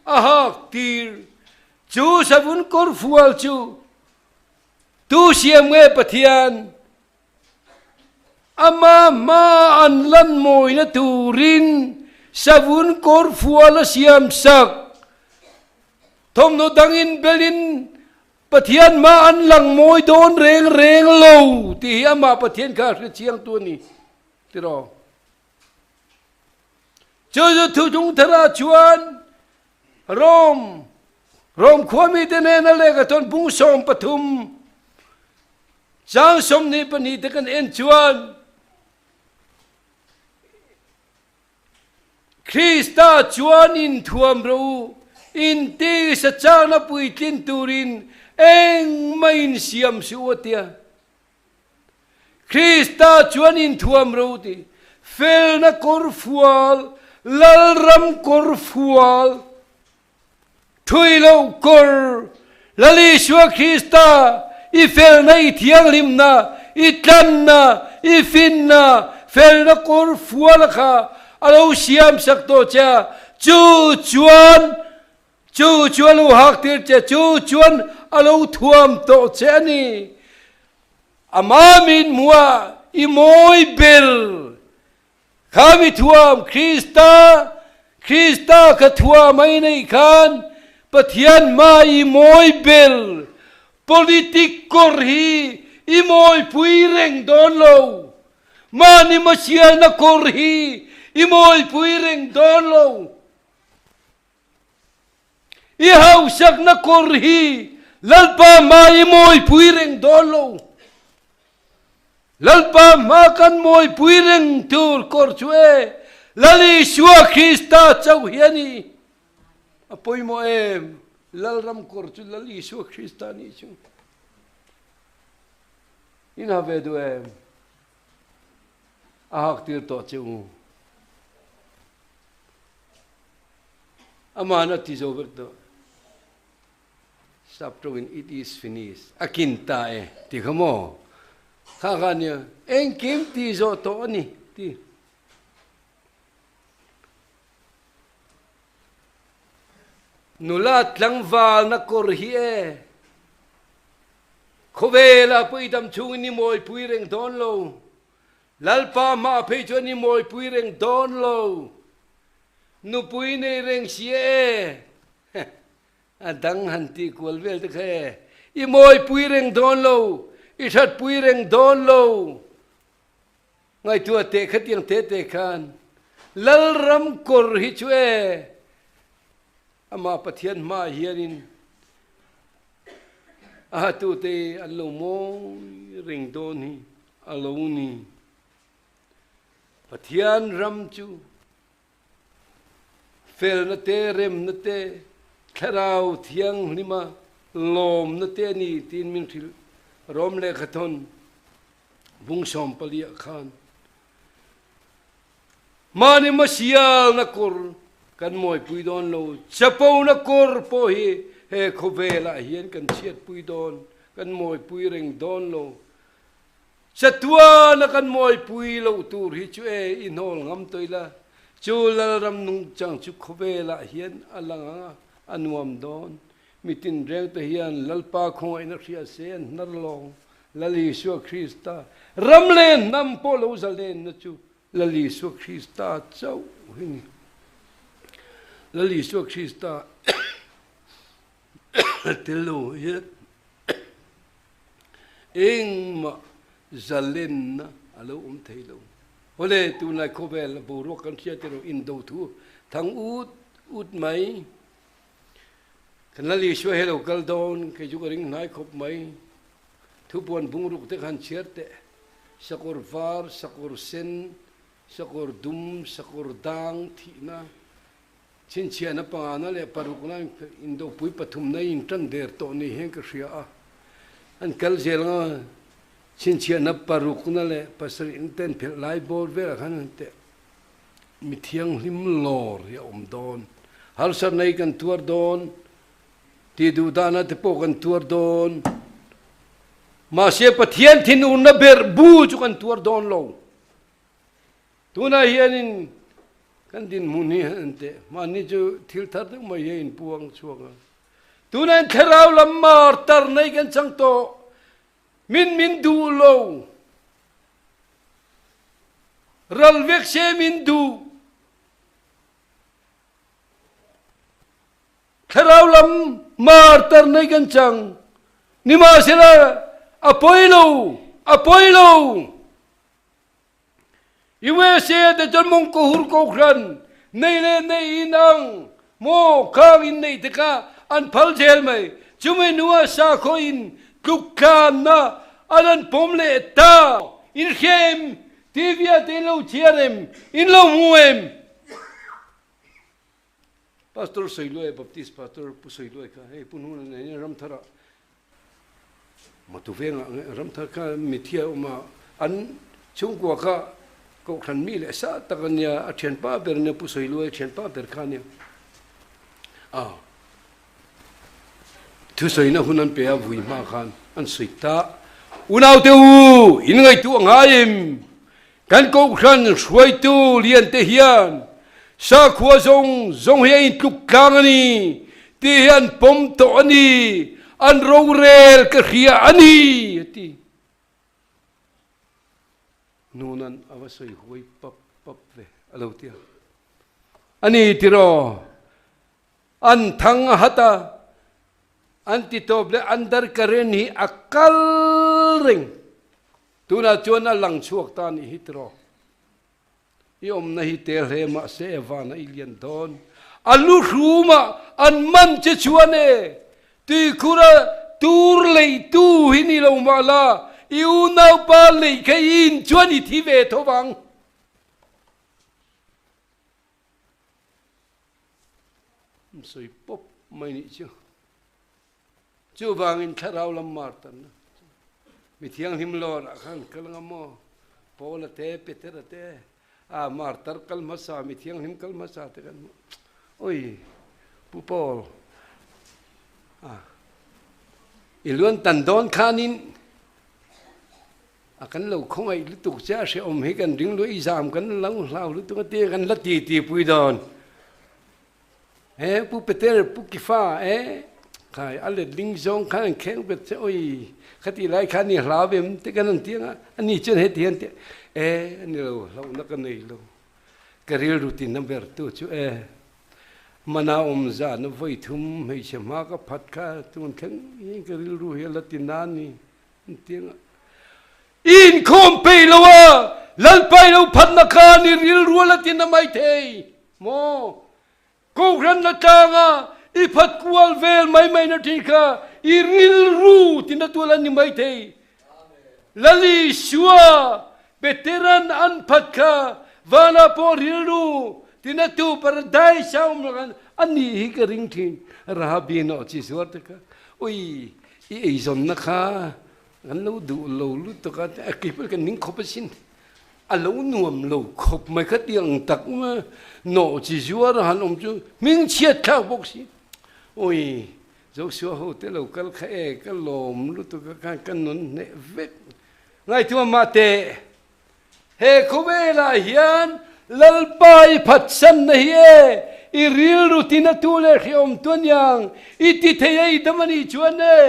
a hak tir. Chu savun kawrfual chu tu siam nge Pathian? Ama hma an lan mawina turin savun kawrfual a siam sak. Thawmhnaw dangin belin Pathian hma an lang mawi dawn reng reng lo tih hi amah Pathian kha a hre chiangtu a ni tiraw? Chu chu thuchung tharah chuan Rom Rom khuamite nena lehkha thawn bung 13 chang 22 te kan en chuan Krista chuan inthuam rawh u, intisa chakna puitlin turin engmah insiam suh u a tia. Krista chuan inthuam rawh u ti. Felna kawrfual, Lalram kawrfual, thui loh kawr, Lal Isua Krista, i felna, i thianghlimna, i tlanna, i finna, felna kawrfual kha a lo siamsak tawh che a, chu chuan chu chu a lo hak tir che, chu chuan a lo thuam tawh che a ni. Amah min hmuah i mawi ber. Kha mi thuam Krista, Krista kha thuam a i neih khan Pathian hma i mawi ber. Politic kawr hi i mawipui reng dawn lo. Mahni hmasialna kawr hi i mawipui reng dawn lo. I hausakna kawr hi Lalpa hma i mawipui reng dawn lo. Lalpa hma kan mawipui reng tur kawr chu e, Lal Isua Krista chauh hi a ni. A pawimawh em? Lalram kawr chu Lal Isua Krista nih chu. In ha ve duh em? A hak tir tawh che u. Aman a ti zo vek tawh. Sap tawngin it is finished, a kin ta e ti kha maw? Kha kha nia, engkim ti zawh tawh a ni ti. Nula tlangvalna kawr hi e, khawvela pawh i dam chhungin i mawipui reng dawn lo. Lalpa hmaah phei chuan i mawipui reng dawn lo. Nupui nei reng si e, a dang han tih kual vel te kha e, i mawipui reng dawn lo, i thatpui reng dawn lo. Ngaihtuah teh khatiang te te khan Lalram kawr hi chu e, amah Pathian hmaah hianin a hatute an lo mawi reng dawn hi a lo ni. Pathian ram chu felna te, remna te, thlarau thianghlima lawmna te a ni tiin min hrilh. Rom lehkhathawn bung 14 ah khan mahni hmasialna kawr kan mawipui dawn lo, chapona kawr pawh hi he khawvelah hian kan chhiatpui dawn, kan mawipui reng dawn lo. Chatuana kan mawipui loh tur hi chu e i hnawl ngam tawh ila, chu Lalram nungchang chu khawvelah hian a lang ang a, a nuam dawn. Mi tinrengte hian Lalpa khawngaihna hria se an hnar lawng. Lal Isua Krista ram leh hnam pawh lo zalenna chu Lal Isua Krista chauh hi ni. Lal Isua Krista tel lo hian Engmah zalenna a lo awm thei lo. Awle, tunlai khawvel boruak kan hriat erawh indo thu thang ut ut mai. Kan Lal Isua hi a lo kal dawn, kei chu ka ring hnai khawp mai. Thupuan bungruk te khan chhiar teh. Sakawr var, sakawr sen, sakawr dum, sakawr dang thihna Chhinchhiahna pangana leh parukna indopui pathumna in tan der tawh ni hian ka hria a, an kal zel anga chhinchhiahna parukna leh pasarihna te an phelh lai bawr velah khan an teh mi thianghlim lawr hi a awm dawn. Harsatna hi kan tuar dawn, tih duh dahna te pawh kan tuar dawn, mahse Pathian thinurna berh bu chu kan tuar dawn lo. Tunah hianin. Kan dinhmun hi han en teh. Mahni chu thil thar deuh mai hi a inpuang chhuak a. Tunah hian thlarau lam mar tar nei kan chang tawh. Min min duh lo. Ral vek se min duh. Thlarau lam mar tar nei kan chang. Nimahsela a pawi lo, a pawi lo. USA te chuan mawngkaw hur kohhran nei leh nei in ang maw khang in neih te kha an phal zel mai. Chumi hnuah sakhaw in tluk tlanna an an pawm leh ta. In hria em? TV ah te in lo chhiar em? In lo hmu em? Pastor Sawiluai, Baptist Pastor Pu Sawiluai kha hei Pu Hnuna nen hian Ramthar ah Matu vengah Ramthar kha mithi a awm a, an chhungkua kha Kohhran mi leh sa tak a nia, a thianpa ber nia Pu Sawiluai thianpa ber kha a nia. A thusawina hun an pe a vui hma khan an sawi ta. Unaute u, in ngaihtuah ngai em? Kan Kohhran hruaitu lian te hian sakhua zawng zawng hi a intluk tlang a ni tih hi an pawm tawh a ni, an rorel ka hria a ni, a ti. Nunan a va sawi huai pap pap ve a lo ti a. A ni tiraw? An thang a hat a, an ti tawp leh an darkaren hi a kal reng. Tunah chuan a lang chhuak ta nih hi tiraw? I awmna hi tel hle mahse e vana i lian dawn. A lu hrumah an man che chuan e, tuikhura tur leitu hi ni lo mah la, i unaupa lei kha i in chuan i thi ve tho vang. Sawi pawp mai nih chu. Chuvangin thlarau lam mar tanna mi thianghlim lawrah khan kal anga maw? Paula te, Petera te, a martar kal hmasa, mi thianghlim kal hmasa te kan hmuh. Oi, Pu Paul, a i luan tan dawn khanin a kan lo khawngaih lutuk che a hrehawm hi kan ring luah i zam kan lo hlau lutuk a tia kan la ti ti pui dawn. He Pu Peter, Pu Kifa e khai a letling zawng khan an kheng bet che oi khati lai khan i hlau em te kan an ti anga ani chuan heti hian ti e ani lo hlauhna ka nei lo ka rilru tin a ber tu chu e mana awm zan a vawi thum hmeichhe hma ka phat kha tun thleng hi ka rilru hi a la ti na ni an ti anga i inkhawm peih lo a Lalpa i lo phatna khan i rilru a la ti na mai thei Maw? Kohhranna tlanga i phat kual vel mai mai na thin kha i rilru tina tual an ni mai thei. Lal Isua Peteran an phat kha vanah pawh rilru tina tu paradise a awm lakah a nih hi ka ring thin. Rahabi nawh chi zuar te kha ui i eizawnna kha kan lo duh lo lutuk a, keipawh kan ning khawp asin. A lo nuam lo khawp mai kha tiang tak nawh chi zuar a han awm chu hming chhiat thlak bawk si. Awi Joshua ho te lo kal kha e ka lawm lutuk a khan ka nun hneh vek. Ngaithuma mah teh he khawvelah hian Lalpa i phatsanna hi e i rilru tina tu leh hrehawm tu aniang i ti thei a i dam a nih chuan e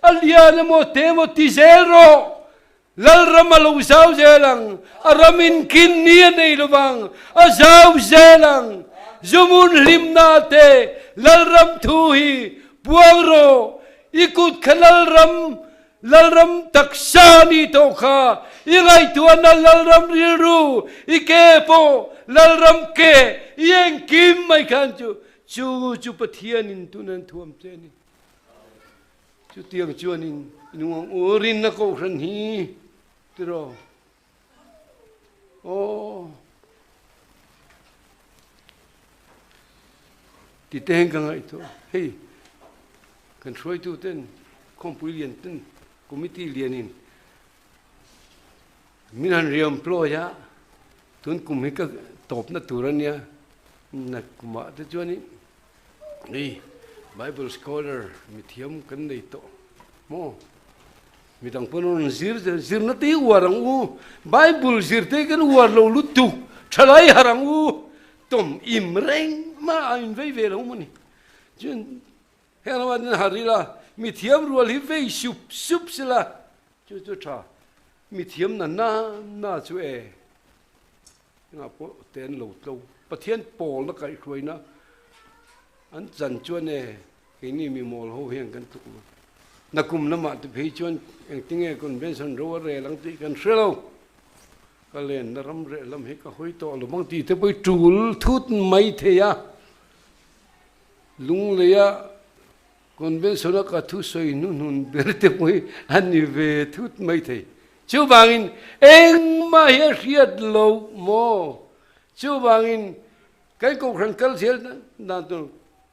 a lian emaw te emaw ti zel rawh. Lalram a lo zau zel ang, a ram in kin ni a nei lovang, a zau zel ang. Zumun hlimna te Lalram thu hi puang rawh, i kut kha Lalram, Lalram taksa a nih tawh kha, i ngaihtuahna Lalram rilru, i ke pawh Lalram ke, i engkim mai khan chu, chu chu Pathianin tunan thuam che a ni. Chutiang chuanin nuam urin a kohhran hi tiraw? Aw. Ti te hian ka ngaihtuah. Hei, kan hruaitu ten, khawmpui lian ten, committee lianin min han re-employ a, tun kum hi ka tawpna tur a nia, na kumah te chuanin Hei Bible scholar mithiam kan nei tawh maw? Midang pawn rawn zir zirna te hi uar ang u. Bible zir te hi kan uar lo lutuk, thalai har ang u. tawm im reng mah a invei ve lo maw ni. Chuan heng lamah chuan harh ila, mithiam rual hi vei sup sup sela, chu chu tha. Mithiam na na na chu e, engah pawh te an lo tlo. Pathian pawlna kaihhruaina an chan chuan e, keini mi mawl ho hian kan tluk lo. Nakum lamah te phei chuan engtinge convention ro a rel ang tih kan hre lo. Ka lenna ram reh lam hi ka hawi tawh lo bang tih te pawh i tul thut mai thei a. Lungleia convention a ka thusawi hnuhnun ber te pawh hi a ni ve thut mai thei. Chuvangin engmah hi a hriat lo maw? Chuvangin kan kohhran kal zel dan tur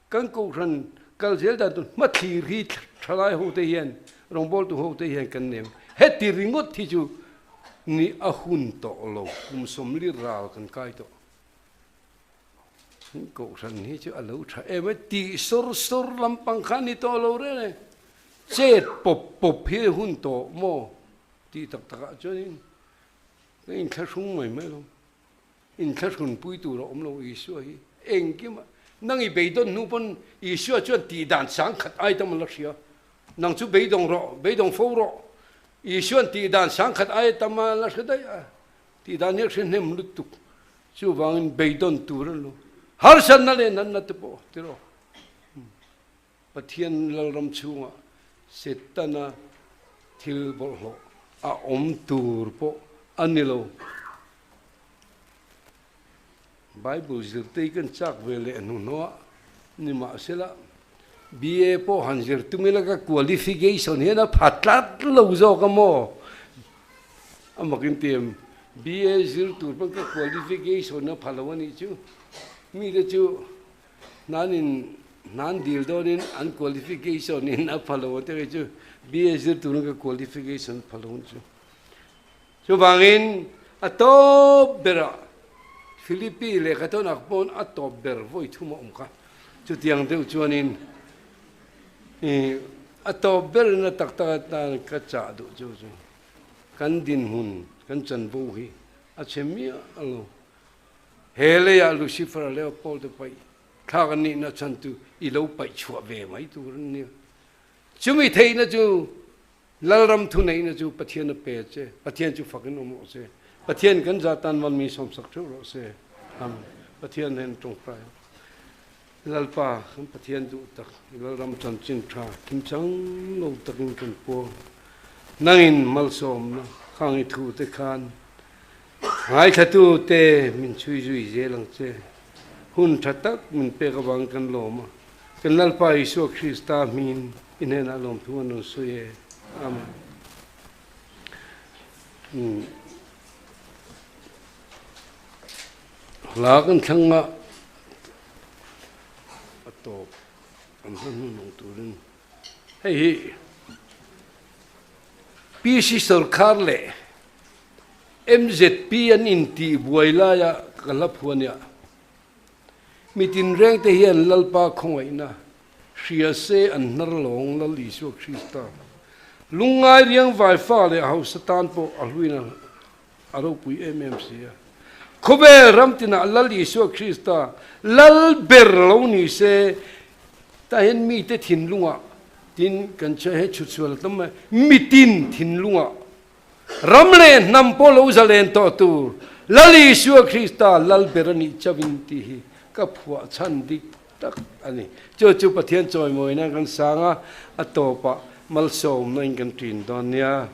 Kan kohhran kal zel dan tur hmathlir hi thalai hote hian rawngbawltu hote hian kan nei ang. Heti ringawt hi chu ni a hun tawh lo, kum sawmli ral kan kai tawh. Kohhran hi chu a lo tha em e, tih sawr sawr lampang kha a ni tawh lo reng e. Chet pawp pawp hi a hun tawh maw tih tak takah chuanin ka inthlahrung mai mai lo. Inthlahrunpui tur a awm lo Isua hi engkim a nang i beidawn hnu pawn Isua chuan tih dan sangkhat ai tam a la hria. Nang chu beidawng rawh, beidawng fo rawh. Isua'n tih dan sangkhat ai tam a la hre daih a, tih dan hi a hre hnem lutuk. Chuvangin beidawn tur a ni lo. Harsatna leh natna te pawh ti rawh. Pathian Lalram chhungah Setana thil bawlhhlawh a awm tur pawh a ni lo. Bible zirtei kan chak ve leh hnuhnawh a, nimahsela BA pawh han zir tum ila ka qualification hian a pha tlat lo zawk a maw? A makin ti em? BA zir tur pawn ka qualification a pha lo a nih chu. Mite chu Hnanin hnan dil dawnin an qualification in a pha lo a ti kei chu BA zir turin ka qualification pha lo chu. Chuvangin a tawp berah Philippi lehkha tawnah pawn a tawp ber vawi thum a awm kha. Chutiang deuh chuanin a tawp berin a tak tak atan ka chah duh chu chu kan dinhmun kan chanvo hi a chhe miah lo. He leiah Lucifer leh Paul te paih thlak an nihna chhan chu i lo paih chhuah ve mai tur an nia. Chumi theihna chu Lalram thuneihna chu Pathian a pe che. Pathian chu fakin awm rawh se. Pathian kan za tan van mi sawmsak theuh rawh se. Amen. Pathian hen tawngtai. Lalpa kan Pathian duh tak Lalram chanchin tha kimchang lo takin kan puang. Nangin malsawmna khang i thu te khan Ngaithlatu te min chhui zui zel ang che. Hun tha tak min pek avang kan lawm a. Kan Lalpa Isua Krista hmingin i hnenah lawmthu an rawn sawi e. Amen. Hla kan thlang a, a tawp an hla hnunawng turin hei hi PC Sorkar leh MZP an intih buai laia ka hla phu a nia. Mi tinrengte hian Lalpa khawngaihna hria se an hnar lawng Lal Isua Krista. Lungngai riang vai fa leh hausa tan pawh a hluin a ropui em em si a. Khawvel ram tinah Lal Isua Krista Lal ber lo ni se tah hian mite thinlungah tin kan chhe he chhutsual a tam mai mitin thinlungah Ram leh hnam pawh lo zalen tawh tur Lal Isua Krista Lal ber a nih chauhin tih hi ka phuah chhan dik tak a ni. Chu chu Pathian chawimawi nan kan sang a, a tawpah malsawmna in kan ṭin dawn nia.